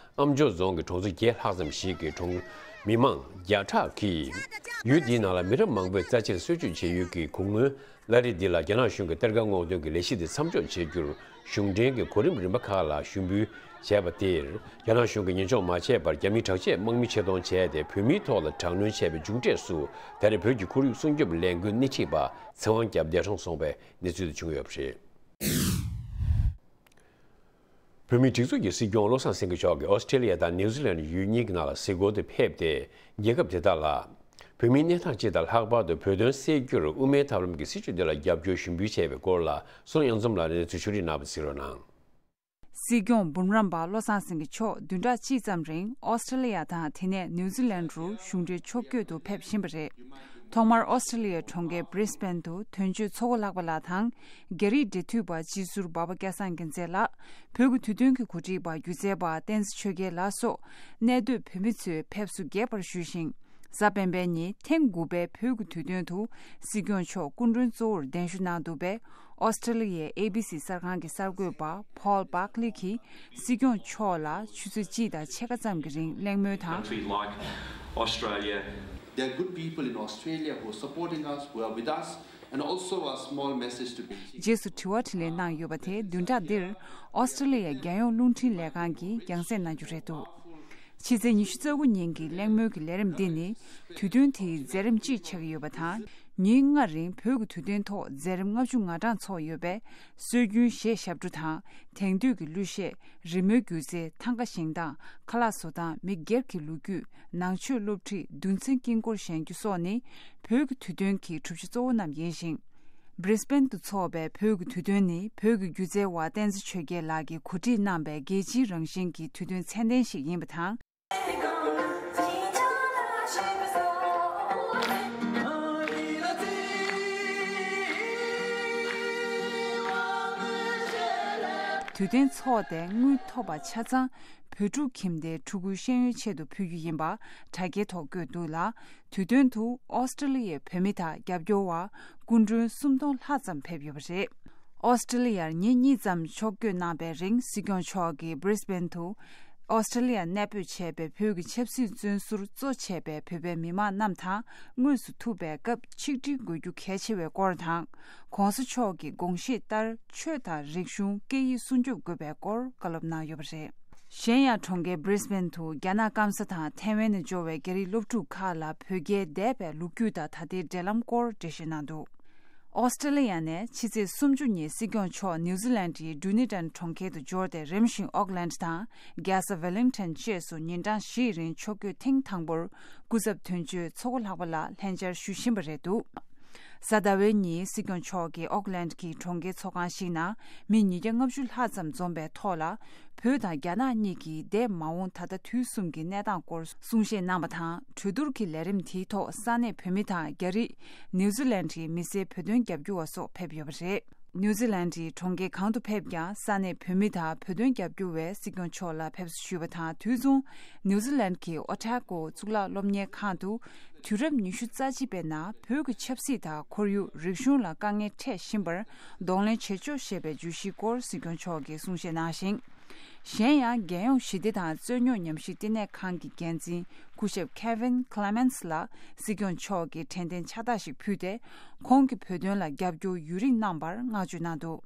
མཆོག་རྫོང་གི་གྲོང་ཚོ་བརྒྱད་ལྷག་ཙམ་ཞིག་གི་གྲོང་མི་མང་བརྒྱ་ཕྲག་གིས་ཡུལ་འདིའི་ནང་ལ་མི་རབས་མང་པོས་རྩ་ཆེར་གསོལ་མཆོད་བྱེད་ཡུལ་གྱི་གུང་སྔོན་བླ་རི་འདི་ལ་རྒྱ་ནག་གཞུང་གི་གཏེར་ཁ་སྔོག་འདོན་གྱི་ལས་གཞི་དེ་མཚམས་འཇོག་བྱེད་རྒྱུར་གཞུང་འབྲེལ་གྱི་གོ་རིམ་རིམ་པ་ཁག་ལ་ཞུ་འབུལ་བྱས་པ་དེར། རྒྱ་ནག་གཞུང་གིས་ཉན་འཇོག་མ་བྱས་པར་རྒྱ་མིའི་དྲག་ཆས་དམག་མི་ཆེད་གཏོང་བྱས་ཏེ། བོད་མིའི་ཐོག་ལ་དྲག་གནོན་བྱས་པའི་མཇུག་འབྲས་སུ། ད་རེས་བོད་ཀྱི་ཁོར་ཡུག་སྲུང་སྐྱོབ་ལས་འགུལ་སྣེ་ཁྲིད་པ་ཚེ་དབང་སྐྱབས་འདས་གྲོངས་སོང་བའི་གནས་ཚུལ་དེ་བྱུང་ཡོད་པ་རེད། བོད་མིའི་སྒྲིག་འཛུགས་ཀྱི་སྲིད་སྐྱོང་བློ་བཟང་སེང་གེ་མཆོག་གིས་ཨོ་སི་ཀྲེ་ལི་ཡ་དང་ནིའུ་ཛི་ལན་ཡུལ་གཉིས་ཀྱི་ནང་ལ་གཟིགས་སྐོར་དུ་ཕེབས་ཏེ། རྒྱལ་ཁབ་དེ་དག་ལ་བོད་མིའི་གནས་སྟངས་སྤྱི་དང་ལྷག་པར་དུ་བོད་དོན་སེལ་རྒྱུར་དབུ་མའི་ཐབས་ལམ་གྱི་སྲིད་བྱུས་དེ་ལ་རྒྱབ་སྐྱོར་ཞུ་འབུལ་བྱས་པའི་སྐོར་ལ། བསོད་ནམས་གཡང་འཛོམས་ལགས་ནས་གནས་ཚུལ་ཕྱོགས་སྒྲིག་གནང་བ་གཟིགས་རོགས་གནང་། སྲིད་སྐྱོང་འབུམ་རམས་པ་བློ་བཟང་སེང་གེ་མཆོག་བདུན་ཕྲག་གཅིག་ཙམ་རིང་ཨོ་སི་ཀྲེ་ལི་ཡ་དང་དེ་ནས་ནིའུ་ཛི་ལན་རུ་གཞུང་འབྲེལ་ཕྱོགས་བསྐྱོད་དུ་ཕེབས་བཞིན་པ་རེད། ཐོག་མར་ཨོ་སི་ཀྲེ་ལི་ཡའི་གྲོང་ཁྱེར་བྷི་རི་སི་བྷེན་དུ་དོན་གཅོད་མཚོ་སྒོ་ལྷག་པ་ལགས་དང་། རྒྱ་རིགས་འབྲེལ་མཐུད་པ་སྤྱི་ཟུར་འབའ་པ་སྐལ་བཟང་རྒྱལ་མཚན་ལགས། བོད་ཀྱི་དུས་སྟོན་གྱི་གོ་སྒྲིག་པ་སྒྱུ་རྩལ་བ་བསྟན་འཛིན་ཆོས་རྒྱལ་ལགས་སོགས་གནས་སྡོད་བོད་མི་ཚོས་ཕེབས་བསུ་རྒྱས་པར་ཞུས་ཤིང་། གཟའ་སྤེན་པའི་ཉིན་ཐེངས་དགུ་པའི་བོད་ཀྱི་དུས་སྟོན་དུ་སྲིད་སྐྱོང་མཆོག་སྐུ་མགྲོན་གཙོ་བོར་གདན་ཞུ་གནང་འདུག་པས། ཨོ་སི་ཀྲེ་ལི་ཡའི་ཨེ་བི་སི་གསར་ཁང་གི་གསར་འགོད་པ་Paul Barclay གིས་སྲིད་སྐྱོང་མཆོག་ལ་ཆུ་ཚོད་གཅིག་དང་ཕྱེད་ཀ་ཙམ་གྱི་རིང་གླེང་མོལ་དང་། Country like Australia. There are good people in Australia who are supporting us, who are with us, and also a small message to Beijing. རྗེས་སུ་དྲི་བ་དྲིས་ལན་གནང་ཡོད་པ་དེ་བདུན་ཕྲག་འདིར་ཨོ་སི་ཀྲེ་ལི་ཡའི་རྒྱལ་ཡོངས་རླུང་འཕྲིན་ལས་ཁང་གིས་རྒྱང་སྲིང་གནང་རྒྱུ་རེད་འདུག་ཕྱི་ཚེས་ཉི་ཤུ་རྩ་དགུ་ཉིན་གྱི་གླེང་མོལ་གྱི་ལས་རིམ་འདི་ནི་དུས་སྟོན་དེའི་མཛད་རིམ་གཅིག་ཆགས་ཀྱི་ཡོད་པ་དང་། ཉིན་ལྔ་རིང་བོད་ཀྱི་དུས་སྟོན་ཐོག་མཛད་རིམ་ལྔ་བཅུ་ང་གྲངས་ཚོགས་ཡོད་པས། སྲོལ་རྒྱུན་གཞས་ཞབས་བྲོ་དང་། དེང་དུས་ཀྱི་གླུ་གཞས། རི་མོའི་སྒྱུ་རྩལ། ཐང་ག་བཞེངས་སྟངས། ཁ་ལག་བཟོ་སྟངས། མི་སྒེར་གྱི་ལོ་རྒྱུས། ནང་ཆོས། སློབ་ཁྲིད། འདུ་འཛི་དཀྱིལ་འཁོར་བཞེངས་རྒྱུ་སོགས་ནི་བོད་ཀྱི་དུས་སྟོན་གྱི་གྲུབ་ཆ་གཙོ་བོ་རྣམས་ཡིན་ཞིང་། བྷི་རི་སི་བྷེན་དུ་འཚོགས་པའི་བོད་ཀྱི་དུས་སྟོན་ནི་བོད་ཀྱི་སྒྱུ་རྩལ་བ་བསྟན་འཛིན་ཆོས་རྒྱལ་ལགས་ཀྱིས་གོ་སྒྲིག་གནང་པའི་རྒྱལ་སྤྱིའི་རང་བཞིན་གྱི་དུས་སྟོན་ཚད་ལྡན་ཞིག་ཡིན་པ་དང་། དུས་སྟོན་འཚོགས་ཏེ་དངུལ་ཐོབ་པ་ཆ་ཚང་བོད་ཕྲུག་ཁྱིམ་སྡེའི་ཕྲུ་གུའི་ཤེས་ཡོན་ཆེད་དུ་ཕུལ་རྒྱུ་ཡིན་པ་དྲ་རྒྱའི་ཐོག་བཀོད་འདུག་ལ། དུས་སྟོན་དུ་ཨོ་སི་ཀྲི་ལི་ཡའི་བོད་མི་དང་རྒྱབ་སྐྱོར་བ་སྐུ་མགྲོན་སུམ་སྟོང་ལྷག་ཙམ་ཕེབས་ཡོད་པ་རེད། ཨོ་སི་ཀྲི་ལི་ཡར་ཉིན་གཉིས་ཙམ་ཕྱོགས་བསྐྱོད་གནང་པའི་རིང་སྲིད་སྐྱོང་མཆོག་གིས་Brisbane་དུ་ཨོ་སི་ཀྲི་ལི་ཡར་གནས་སྤོས་བྱས་པའི་བོད་ཀྱི་ཆབ་སྲིད་བཙོན་ཟུར་གཙོ་བྱས་པའི་བོད་པའི་མི་མང་རྣམས་དང་དངོས་སུ་ཐུག་པའི་སྐབས་ཆིག་སྒྲིལ་དགོས་རྒྱུ་གལ་ཆེ་བའི་སྐོར་དང་། ྋགོང་ས་མཆོག་གི་དགོངས་བཞེད་ལྟར་ཆོས་དང་རིག་གཞུང་སྐད་ཡིག་སྲུང་སྐྱོབ་དགོས་པའི་སྐོར་བཀའ་སློབ་གནང་ཡོད་པ་རེད། གཞན་ཡང་གྲོང་ཁྱེར་Brisbane་དུ་རྒྱ་ནག་སྐམ་ས་དང་ཐའེ་ཝན་ནས་འབྱོར་བའི་རྒྱ་རིགས་སློབ་ཕྲུག་ཁག་ལ་བོད་རྒྱའི་འདས་པའི་ལོ་རྒྱུས་དང་ད་ལྟའི་འབྲེལ་ལམ་སྐོར་འགྲེལ་བཤད་གནང་འདུག་ཨོ་སི་ཀྲི་ལི་ཡ་ནས་ཕྱི་ཚེས་སུམ་ཅུ་ཉིན་སྲིད་སྐྱོང་མཆོག་ནིའུ་ཛི་ལན་ཌིའི་ཌུ་ནི་ཊོན་གྲོང་ཁྱེར་དུ་འབྱོར་ཏེ་རིམ་བཞིན་ཨོག་ལན་ཌི་དང་རྒྱལ་ས་ཝེ་ལིང་ཊོན་བཅས་སུ་ཉིན་གྲངས་བཞིའི་རིང་ཕྱོགས་བསྐྱོད་ཐེངས་དང་པོར་སྐུ་ཚབ་དོན་གཅོད་མཚོ་སྒོ་ལྷག་པ་ལགས་ལྷན་བཅར་ཞུ་བཞིན་པ་རེད་འདུག་གཟའ་ཟླ་བའི་ཉིན་སྲིད་སྐྱོང་མཆོག་གིས་ཨོག་ལན་ཌི་གི་གྲོང་ཁྱེར་ཚོགས་ཁང་ཞིག་ནང་མི་ཉིས་བརྒྱ་ལྔ་བཅུ་ལྷག་ཙམ་འཛོམས་པའི་ཐོག་ལ། བོད་དང་རྒྱ་ནག་གཉིས་ཀྱིས་འདས་མ་འོངས་ད་ལྟ་དུས་གསུམ་གྱི་གནས་སྟངས་སྐོར་གསུང་བཤད་གནང་བ་དང་། གྲོས་བསྡུར་གྱི་ལས་རིམ་དེའི་ཐོག་ས་གནས་བོད་མི་དང་རྒྱ་རིགས། ནིའུ་ཛི་ལན་ཌིའི་མི་སེར་བོད་དོན་རྒྱབ་སྐྱོར་བ་སོགས་ཕེབས་ཡོད་པ་རེད། ནིའུ་ཛི་ལན་ཌིའི་གྲོང་ཁྱེར་གང་དུ་ཕེབས་ཀྱང་ས་གནས་བོད་མི་དང་བོད་དོན་རྒྱབ་སྐྱོར་བས་སྲིད་སྐྱོང་མཆོག་ལ་ཕེབས་བསུ་ཞུས་པ་དང་། དུས་མཚུངས་ནིའུ་ཛི་ལན་ཌི་གི་ཨོ་ཊ་ཀོ་གཙུག་ལག་སློབ་གཉེར་ཁང་དུ་དུས་རབས་ཉི་ཤུ་རྩ་གཅིག་པའི་ནང་བོད་ཀྱི་ཆབ་སྲིད་དང་ཁོར་ཡུག་རིག་གཞུང་ལ་དཀའ་ངལ་འཕྲད་བཞིན་པར་གདོང་ལེན་བྱེད་ཕྱོགས་ཞེས་པའི་བརྗོད་གཞིའི་སྐོར་སྲིད་སྐྱོང་མཆོག་གིས་གསུང་བཤད་གནང་ཞིང་། གཞན་ཡང་། རྒྱལ་ཡོངས་ཞི་བདེ་དང་རྩོད་རྙོག་ཉམས་ཞིབ་བསྟི་གནས་ཁང་གི་འགན་འཛིན་སྐུ་ཞབས་Kevin Clements་ལ་སྲིད་སྐྱོང་མཆོག་གིས་དྲན་རྟེན་ཕྱག་རྟགས་ཤིག་ཕུལ་ཏེ། ཁོང་གིས་བོད་དོན་ལ་རྒྱབ་སྐྱོར་ཡུན་རིང་གནང་བར་བསྔགས་བརྗོད་གནང་འདུག་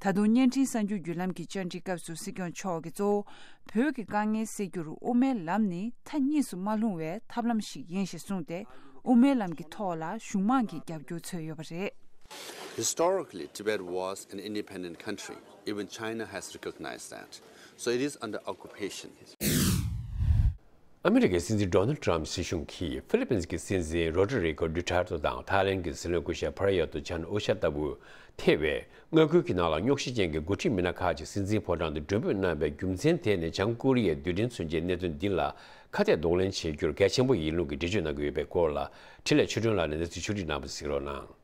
ད་དུང་བརྙན་འཕྲིན་གསར་འགྱུར་བརྒྱུད་ལམ་གྱི་བཅར་འདྲིའི་སྐབས་སུ་སྲིད་སྐྱོང་མཆོག་གིས་གཙོ་བོ་བོད་ཀྱི་དཀའ་ངལ་སེལ་རྒྱུར་དབུ་མའི་ལམ་ནི་མཐའ་གཉིས་སུ་མ་ལྷུང་བའི་ཐབས་ལམ་ཞིག་ཡིན་ཞེས་གསུངས་ཏེ། དབུ་མའི་ལམ་གྱི་ཐོག་ལ་གཞུང་མང་གི་རྒྱབ་སྐྱོར་འཚོལ་ཡོད་པ་རེད། Historically, Tibet was an independent country. Even China has recognized that. So it is under occupation. ཨ་མི་རི་ཀའི་སྲིད་འཛིན་ཌོ་ནལ་ཊམ་སྲིད་གཞུང་གིས་ཧྥི་ལི་པིན་གྱི་སྲིད་འཛིན་རོ་ཌི་རི་ཀོ་ཌུ་ཐར་ཏེ་དང་ཐའི་ལན་གྱི་སྲིད་བློན་སྐུ་ཞབས་པྲ་ཡོད་ཏུ་ཆན་ཨོ་ཤ་ལྟ་བུ་ཐེ་བའི་མངའ་ཁུལ་གྱི་ནང་ལ་རྙོག་གཞི་ཅན་གྱི་འགོ་ཁྲིད་མི་སྣ་ཁག་ཅིག་སྲིད་འཛིན་ཕོ་བྲང་དུ་མགྲོན་འབོད་གནང་བའི་རྒྱུ་མཚན་དེ་ནི་བྱང་ཀོ་རི་ཡའི་རྡུལ་ཕྲན་མཚོན་ཆའི་གནད་དོན་འདི་ལ་ཁ་གཏད་གདོང་ལེན་བྱེད་རྒྱུར་གལ་ཆེན་པོ་ཡིན་ལུགས་ཀྱི་འགྲེལ་བརྗོད་གནང་གི་ཡོད་པའི་སྐོར་ལ་འཕྲིན་ལས་ཆོས་སྒྲོན་ལགས་ནས་གནས་ཚུལ་ཕྱོགས་སྒྲིག་གནང་བ་གཟིགས་རོགས་གནང་།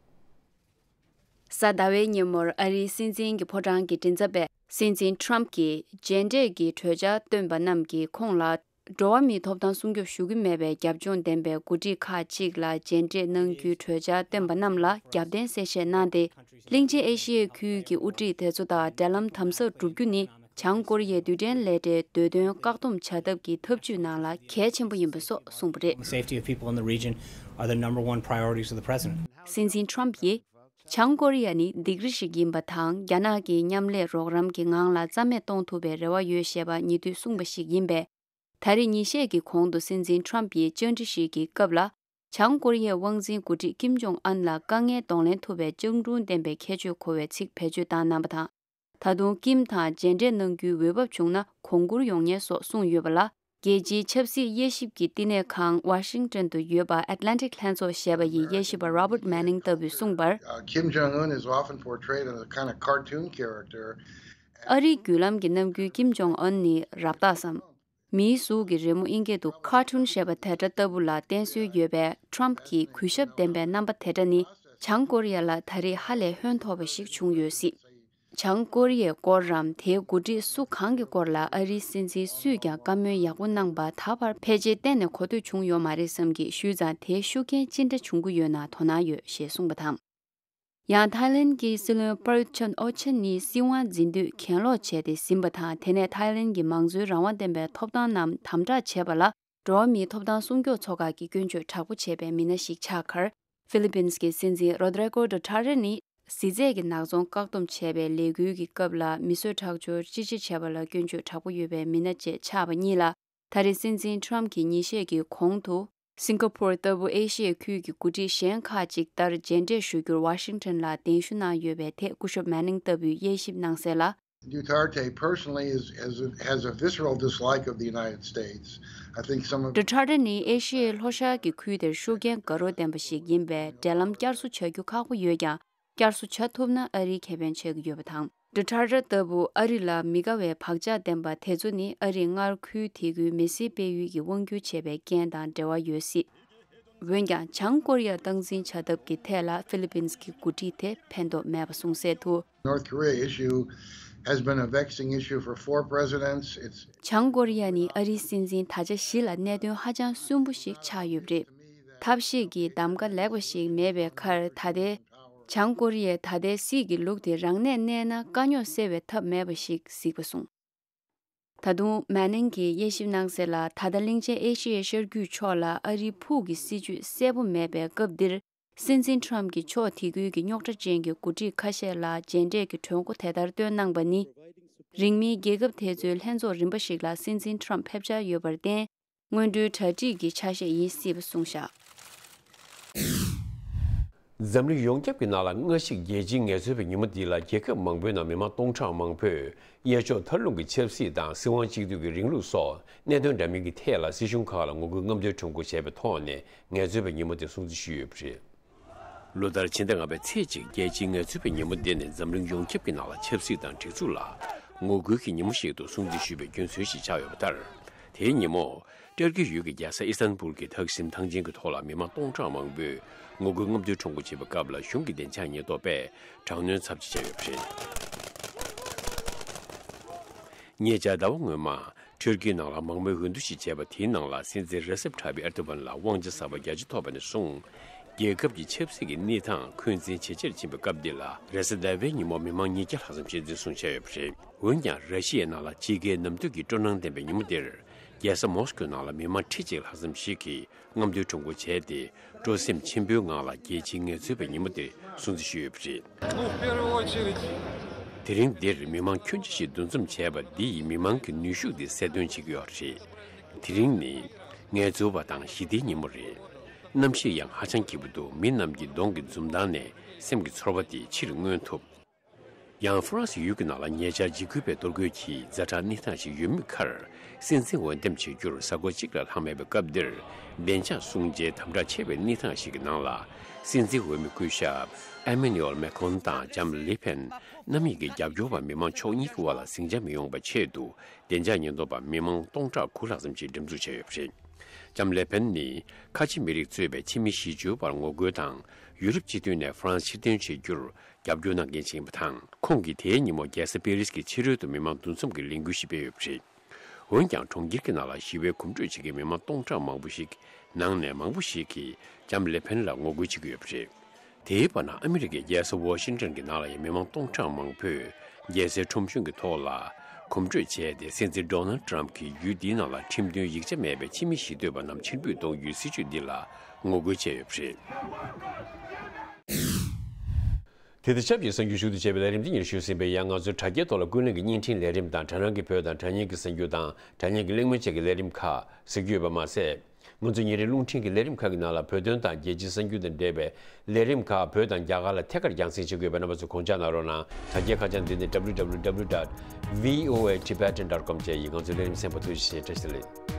གཟའ་ཟླ་བའི་ཉིན་མོར་ཨ་རིའི་སྲིད་འཛིན་གྱི་ཕོ་བྲང་གི་མགྲིན་ཚབ་པས་སྲིད་འཛིན་ཊམ་གྱིས་རྗེས་འབྲས་ཀྱི་གྲོས་འཆར་བཏོན་པ་རྣམས་ཀྱིས་ཁོང་ལ་འགྲོ་བ་མིའི་ཐོབ་ཐང་སྲུང་སྐྱོབ་ཞུ་གི་མེད་པའི་རྒྱབ་ལྗོངས་ལྡན་པའི་འགོ་ཁྲིད་ཁག་ཅིག་ལ་རྗེས་འབྲས་གནང་རྒྱུའི་གྲོས་འཆར་བཏོན་པ་རྣམས་ལ་རྒྱབ་རྟེན་གསལ་བཤད་གནང་སྟེ། གླིང་ཆེན་ཨེ་ཤི་ཡའི་ཁུལ་གྱི་དབུ་ཁྲིད་དེ་ཚོ་དང་འབྲེལ་ལམ་དམ་ཟབ་བསྒྲུབ་རྒྱུ་ནི་བྱང་ཀོ་རི་ཡའི་རྡུལ་ཕྲན་ལས་གྲྭའི་འདོད་དོན་བཀག་སྡོམ་བྱ་ཐབས་ཀྱི་ཐབས་ཇུས་ནང་ལ་གལ་ཆེན་པོ་ཡིན་པ་སོགས་གསུངས་པ་རེད། The safety of people in the region are the number one priorities of the president. སྲིད་འཛིན་ཊམ་ཡིས། བྱང་ཀོ་རི་ཡ་ནི་སྡིགས་ར་ཞིག་ཡིན་པ་དང་། རྒྱ་ནག་གི་མཉམ་ལས་རོགས་རམ་གྱི་ངང་ལ་རྩ་མེད་གཏོང་ཐུབ་པའི་རེ་བ་ཡོད་ཞེས་པ་ཉེ་དུས་གསུངས་པ་ཞིག་ཡིན་པས། ད་རེས་ཉིན་ཤས་ཀྱི་གོང་དུ་སྲིད་འཛིན་ཊམ་ཡིས་བཅར་འདྲི་ཞིག་གི་སྐབས་ལ། བྱང་ཀོ་རི་ཡའི་དབང་འཛིན་འགོ་ཁྲིད་ཀིམ་ཇོང་ཨན་ལ་དཀའ་ངལ་གདོང་ལེན་ཐུབ་པའི་སྤྱང་གྲུང་ལྡན་པའི་ཁྱད་ཆོས་གོ་བའི་ཚིག་བེད་སྤྱོད་བཏང་གནང་བ་དང་། ད་དུང་ཀིམ་དང་མཇལ་འཕྲད་གནང་རྒྱུའི་འོས་བབ་བྱུང་ན་གོང་བཀུར་ཡོང་ངེས་སོགས་གསུངས་ཡོད་པ་ལ། རྒྱལ་སྤྱིའི་ཆབ་སྲིད་དབྱེ་ཞིབ་ཀྱི་བསྟི་གནས་ཁང་ཝ་ཤིང་ཏོན་དུ་ཡོད་པ་Atlantic་ལྷན་ཚོགས་ཞེས་པ་ཡི་དབྱེ་ཞིབ་པ་Robert Manning་ལྟ་བུས་གསུངས་པར། Uh, Kim Jong Un is often portrayed as a kind of cartoon character. ཨ་རིའི་བརྒྱུད་ལམ་གྱི་རྣམ་འགྱུར་ཀིམ་ཇོང་ཨན་ནི་རབ་རྟགས་སམ། མིའི་གཟུགས་ཀྱི་རི་མོ་དབྱིན་སྐད་དུ་ཁར་ཊུན་ཞེས་པ་དེ་འདྲ་ལྟ་བུ་ལ་བསྟན་སྲོལ་ཡོད་པས། ཊམ་གྱི་གུས་ཞབས་ལྡན་པའི་རྣམ་པ་དེ་འདྲ་ནི་བྱང་ཀོ་རི་ཡ་ལ་ད་རེས་ཧ་ལས་ཧོན་ཐོར་བ་ཞིག་བྱུང་ཡོད་སྲིད། བྱང་ཀོ་རི་ཡའི་སྐོར་རམ། དེའི་འགོ་ཁྲིད་སུ་གང་གི་སྐོར་ལ་ཨ་རིའི་སྲིད་འཛིན་སུས་ཀྱང་བཀའ་མོལ་ཡག་པོ་གནང་པ་ད་བར་ཕལ་ཆེར་གཏན་ནས་གོ་ཐོས་བྱུང་ཡོད་མ་རེད་བསམ་གྱི་ཞུས་ཙང་། དེའི་ཤུགས་རྐྱེན་ཅི་འདྲ་བྱུང་གི་ཡོད་ན་དོ་སྣང་ཡོད་ཞེས་གསུངས་པ་དང་། ཡང་ཐའི་ལེན་གྱི་སྲིད་བློན་པྲ་ཡུད་ཆན་ཨོ་ཆན་ནི་སྲིད་དབང་འཛིན་དུས་གྱེན་ལོག་བྱས་ཏེ་ཟིན་པ་དང་། དེ་ནས་ཐའི་ལེན་གྱི་མང་གཙོའི་རང་དབང་ལྡན་པའི་ཐོབ་ཐང་རྣམས་དམ་དྲག་བྱས་པ་ལ། འགྲོ་བ་མིའི་ཐོབ་ཐང་སྲུང་སྐྱོབ་ཚོགས་ཁག་གིས་སྐྱོན་བརྗོད་དྲག་པོ་བྱས་པའི་མི་སྣ་ཞིག་ཆགས་ཁར། ཧྥི་ལི་པིན་གྱི་སྲིད་འཛིན་རོ་ཌི་རི་ཀོ་ཌུ་ཐར་ཏེ་ནི། གཟི་རྫས་ཀྱི་ནག་ཚོང་བཀག་སྡོམ་བྱས་པའི་ལས་འགུལ་གྱི་སྐབས་ལ་མི་གསོད་ཁྲག་སྦྱོར་ཅི་ཆེ་བྱས་པ་ལ་སྐྱོན་བརྗོད་དྲག་པོ་ཡོད་པའི་མི་སྣ་བཅས་ཆགས་པ་གཉིས་ལ། ད་རེས་སྲིད་འཛིན་ཊམ་གྱིས་ཉིན་ཤས་ཀྱི་གོང་དུ། སིང་ག་པོར་ལྟ་བུ་ཨེ་ཤི་ཡའི་ཁུལ་གྱི་འགོ་ཁྲིད་གཞན་ཁག་ཅིག་ལྟར་མཇལ་འཕྲད་ཞུ་རྒྱུར་ཝ་ཤིང་ཊོན་ལ་གདན་ཞུ་གནང་ཡོད་པའི་ཐད་སྐུ་ཞབས་མེ་ནིང་ལྟ་བུས་དབྱེ་ཞིབ་གནང་གསལ་ལ། Duterte personally is, is, has a visceral dislike of the United States. I think some of ཌུ་ཐར་ཏེ་ནི་ཨེ་ཤི་ཡའི་ལྷོ་ཤར་གྱི་ཁུལ་དེར་ཤུགས་རྐྱེན་དགའ་རབ་ལྡན་པ་ཞིག་ཡིན་པས། འབྲེལ་ལམ་བསྐྱར་གསོ་བྱ་རྒྱུ་ཁག་པོ་ཡོད་ཀྱང་། བསྐྱར་གསོ་བྱ་ཐུབ་ན་ཨ་རིའི་ཁེ་ཕན་ཆགས་ཀྱི་ཡོད་པ་དང་། ཌུ་ཐར་ཏེ་ལྟ་བུ་ཨ་རི་ལ་མི་དགའ་བའི་བག་ཆགས་ལྡན་པ་དེ་ཚོ་ནི་ཨ་རིས་སྔར་ཁུལ་དེ་ཁུལ་མི་སེར་སྤེལ་ཡུལ་གྱི་དབང་སྒྱུར་བྱས་པའི་རྐྱེན་དང་འབྲེལ་བ་ཡོད་སྲིད། འོན་ཀྱང་། བྱང་ཀོ་རི་ཡ་སྟངས་འཛིན་བྱ་ཐབས་ཀྱི་ཐད་ལ་ཧྥི་ལི་པིན་གྱི་འགོ་ཁྲིད་དེ་ཕན་ཐོགས་མེད་པ་གསུངས་གསལ་དུ། North Korea issue has been a vexing issue for four presidents. It's བྱང་ཀོ་རི་ཡ་ནི་ཨ་རིའི་སྲིད་འཛིན་ད་ཆ་བཞི་ལ་གནད་དོན་ཧ་ཅང་སུན་པོ་ཞིག་ཆགས་ཡོད་པ་རེད། ཐབས་ཤེས་ཀྱི་གདམ་ག་ལེགས་པ་ཞིག་མེད་པའི་ཁར། ད་ལྟའི་བྱང་ཀོ་རི་ཡའི་ད་ལྟའི་སྲིད་ཀྱི་ལུགས་དེ་རང་གནས་གནས་ན་དཀའ་རྙོག་སེལ་བའི་ཐབས་མེད་པ་ཞིག་གཟིགས་པ་སོང་། ད་དུང་མེ་ནིང་གིས་དབྱེ་ཞིབ་གནང་གསལ་ལ། ད་ལྟ་གླིང་ཆེན་ཨེ་ཤི་ཡའི་ཤར་རྒྱུད་ཕྱོགས་ལ་ཨ་རིའི་ཕུགས་ཀྱི་སྲིད་བྱུས་གསལ་པོ་མེད་པའི་སྐབས་འདིར། སྲིད་འཛིན་ཊམ་གྱིས་ཕྱོགས་དེ་ཁུལ་གྱི་རྙོག་དྲ་ཅན་གྱི་འགོ་ཁྲིད་ཁ་ཤས་ལ་མཇལ་འཕྲད་ཀྱི་གྲོས་འགོ་དེ་ལྟར་བཏོན་གནང་པ་ནི། རིང་མིན་རྒྱལ་ཁབ་དེ་ཚོའི་ལྷན་ཚོགས་རིམ་པ་ཞིག་ལ་སྲིད་འཛིན་ཊམ་ཕེབས་འཆར་ཡོད་པར་བརྟེན། སྔོན་འགྲོའི་གྲ་སྒྲིག་གི་ཆ་ཤས་ཡིན་སྲིད་པ་གསུངས་བཞག་འཛམ་གླིང་ཡོངས་ཁྱབ་ཀྱི་ནང་ལ་སྔ་ཕྱི་རྒྱལ་སྤྱིའི་ངལ་རྩོལ་བའི་ཉིན་མོ་འདི་ལ། རྒྱལ་ཁབ་མང་པོའི་ནང་མི་མང་སྟོང་ཕྲག་མང་པོས་གཡས་ཕྱོགས་མཐའ་ལྷུང་གི་ཆབ་སྲིད་དང་། སྲིད་དབང་གཅིག་སྡུད་ཀྱི་རིང་ལུགས་སོགས་གནད་དོན་འདྲ་མིན་གྱི་ཐད་ལ་སྲིད་གཞུང་ཁག་ལ་ངོ་རྒོལ་རྔམ་སྟོན་ཁྲོམ་སྐོར་བྱས་པའི་ཐོག་ནས་ངལ་རྩོལ་བའི་ཉིན་མོ་དེ་སྲུང་བརྩི་ཞུས་ཡོད་པ་རེད། ལོ་ལྟར་ཕྱི་ཟླ་ལྔ་པའི་ཚེས་གཅིག་རྒྱལ་སྤྱིའི་ངལ་རྩོལ་བའི་ཉིན་མོ་འདི་ནི་འཛམ་གླིང་ཡོངས་ཁྱབ་ཀྱི་ནང་ལ་ཆབ་སྲིད་དང་སྒྲིག་འཛུགས་ལ་ངོ་རྒོལ་གྱི་ཉིན་མོ་ཞིག་ཏུ་སྲུང་བརྩི་ཞུས་པའི་རྒྱུ་མཚན་ཞིག་ཆགས་ཡོད་པ་ལྟར། དེའི་ཉིན་མོ། ཏུར་ཀི་ཡུལ་གྱི་རྒྱལ་ས་ཨི་སྟན་བུལ་གྱི་ཐག་ཞིམ་ཐང་ཆེན་གྱི་ཐོག་ལ་མི་མང་སྟོང་ཕྲག་མང་པོས་ངོ་རྒོལ་རྔམ་སྟོན་ཁྲོམ་སྐོར་བྱེད་པའི་སྐབས་ལ། གཞུང་གི་བདེ་འཇགས་ཉེན་རྟོག་པས་དྲག་གནོན་ཚབས་ཆེ་བྱས་ཡོད་པ་རེད། ཉེ་ཆར་ཟླ་བ་སྔོན་མ། ཏུར་ཀིའི་ནང་ལ་མང་མོས་འོས་བསྡུ་ཞིག་བྱས་པ་དེའི་ནང་ལ། སྲིད་འཛིན་རེ་སེབ་ཏཱ་ཡིབ་ཨེར་དོ་གྷན་ལ་དབང་ཆ་གསར་པ་བརྒྱད་ཅུ་ཐོབ་པ་ནས་བཟུང་། རྒྱལ་ཁབ་ཀྱི་ཆབ་སྲིད་ཀྱི་གནས་སྟངས་འཁོན་འཛིན་ཇེ་ཆེར་ཕྱིན་པའི་སྐབས་འདི་ལ། རེས་གཟའ་ཟླ་བའི་ཉིན་མོ་མི་མང་ཉིས་བརྒྱ་ལྷག་ཙམ་ཞིག་འཛིན་བཟུང་བྱས་ཡོད་པ་རེད། འོན་ཀྱང་། ར་ཤི་ཡའི་ནང་ལ་ཕྱི་རྒྱལ་གནམ་གྲུ་གི་སྤྲོ་སྣང་ལྡན་པའི་ཉིན་མོ་འདིར། རྒྱལ་ས་མོ་སི་ཀོའི་ནང་ལ་མི་མང་ཁྲི་གཅིག་ལྷག་ཙམ་ཞིག་གིས་རྔམ་སྟོན་ཁྲོམ་སྐོར་བྱས་ཏེ། སྤྲོ་སེམས་ཆེན་པོའི་ངང་ལ་རྒྱལ་སྤྱིའི་ངལ་རྩོལ་བའི་ཉིན་མོ་དེ་སྲུང་བརྩི་ཞུས་ཡོད་པ་རེད། Ну, в первую очередь, དེ་རིང་འདིར་མི་མང་ཁྱོན་ཆེ་ཞིག་འདུ་འཛོམས་བྱས་པ་འདི་ཡིས་མི་མང་གི་ནུས་ཤུགས་དེ་གསལ་སྟོན་བྱེད་ཀྱི་ཡོད་རེད། དེ་རིང་ནི་ངལ་རྩོལ་བ་དང་ཞི་བདེའི་ཉིན་མོ་རེད། གནམ་གཤིས་ཡང་ཧ་ཅང་སྐྱིད་པོ་འདུག་མི་རྣམས་ཀྱི་གདོང་གི་འཛུམ་མདངས་ནས་སེམས་ཀྱི་ཚོར་བ་དེ་ཕྱིར་མངོན་ཐུབ། ཡང་ཧྥ་རན་སི་ཡུལ་གྱི་ནང་ལ་ཉེ་ཆར་འཇིགས་སྐུལ་བའི་གཏོར་རྒོལ་གྱི་ཛ་དྲག་གནས་སྟངས་ཤིག་ཡོད་མུས་ཁར། སྲིད་འཛིན་འོས་འདེམས་བྱེད་རྒྱུར་གཟའ་འཁོར་གཅིག་ལས་ལྷག་མེད་པའི་སྐབས་འདིར། བདེ་འཇགས་སྲུང་བྱའི་དམ་དྲག་ཆེ་བའི་གནས་སྟངས་ཤིག་གི་ནང་ལ། སྲིད་འཛིན་འོས་མི་སྐུ་ཞབས་ཨེ་མེ་ནུ་ཨེལ་མེ་ཁོན་དང་ལྕམ་ལི་ཕེན་རྣམ་གཉིས་ཀྱི་རྒྱབ་སྐྱོར་བ་མི་མང་ཕྱོགས་གཉིས་ཀྱི་དབར་ལ་ཟིང་ཆ་མི་ཡོང་བའི་ཆེད་དུ། བདེ་འཇགས་ཉེན་རྟོག་པ་མི་མང་སྟོང་ཕྲག་དགུ་ལྷག་ཙམ་ཞིག་འགྲེམས་འཛུགས་བྱས་ཡོད་པ་རེད། ལྕམ་ལེ་ཕེན་ནི་ཁ་ཆེ་མི་རིགས་གཙོས་པའི་ཕྱི་མི་བཞི་བཅུའི་བར་ངོ་རྒོལ་དང་། ཡུ་རོབ་སྤྱི་མཐུན་ནས་ཧྥ་རན་སི་ཕྱིར་འཐེན་བྱེད་རྒྱུར་རྒྱབ་སྐྱོར་གནང་མཁན་ཞིག་ཡིན་པ་དང་། ཁོང་གིས་དེའི་ཉིན་མོ་རྒྱལ་ས་པེ་རིས་ཀྱི་ཕྱི་རོལ་དུ་མི་མང་འདུ་འཛོམས་ཀྱི་ལས་འགུལ་ཞིག་སྤེལ་ཡོད་པ་རེད། འོན་ཀྱང་། གྲོང་ཁྱེར་གྱི་ནང་ལ་ཞི་བའི་གོམ་བགྲོད་བྱེད་མཁན་མི་མང་སྟོང་ཕྲག་མང་པོ་ཞིག་ནང་ནས་མང་པོ་ཞིག་གིས་ལྕམ་ལེ་ཕེན་ལ་ངོ་རྒོལ་བྱེད་ཀྱི་ཡོད་པ་རེད། དེའི་བར་ན། ཨ་མི་རི་ཀའི་རྒྱལ་ས་ཝ་ཤིང་ཏོན་གྱི་ནང་ལ་ཡང་མི་མང་སྟོང་ཕྲག་མང་པོས་རྒྱལ་སའི་ཁྲོམ་གཞུང་གི་ཐོག་ལ་གོམ་བགྲོད་བྱས་ཏེ། སྲིད་འཛིན་ཌོ་ནལ་ཊམ་གྱིས་ཡུལ་འདིའི་ནང་ལ་ཁྲིམས་མཐུན་ཡིག་ཆ་མེད་པའི་ཕྱི་མི་ཞི་གཏོད་པ་རྣམས་ཕྱིར་འབུད་གཏོང་རྒྱུའི་སྲིད་བྱུས་འདི་ལ་ངོ་རྒོལ་བྱས་ཡོད་པ་རེད། དེ་དང་ཆབས་ཅིག་གསར་འགྱུར་ཞུ་གཏུག་བྱས་པའི་ལས་རིམ་འདི་ཉིད་ཞུས་ཟིན་པས། ཡང་ང་ཚོའི་དྲ་རྒྱའི་ཐོག་ལ་ཀུན་གླེང་གི་བརྙན་འཕྲིན་ལས་རིམ་དང་། དྲ་སྣང་གི་བོད་དང་དྲ་བརྙན་གྱི་གསར་འགྱུར་དང་། དྲ་བརྙན་གྱི་གླེང་མོལ་བཅས་ཀྱི་ལས་རིམ་ཁག་གཟིགས་རྒྱུ་ཡོད་པ་མ་ཟད། ང་ཚོའི་ཉིན་རེའི་རླུང་འཕྲིན་གྱི་ལས་རིམ་ཁག་གི་ནང་ལ་བོད་དོན་དང་རྒྱལ་སྤྱིའི་གསར་འགྱུར་དང་འབྲེལ་བའི་ལས་རིམ་ཁག་བོད་དང་རྒྱ་གར་ལ་ཐད་ཀར་རྒྱང་སྲིང་བྱེད་དགོས་པས། རྣམ་པ་ཚོས་དགོངས་འཇགས་གནང་རོགས་གནང་། དྲ་རྒྱའི་ཁ་བྱང་འདི་ནི། W W W dot V O A Tibetan dot com བཅས་ཡིན། ང་ཚོའི་ལས་རིམ་གསན་པར་ཐུགས་རྗེ་ཆེ། བཀྲ་ཤིས་བདེ་ལེགས།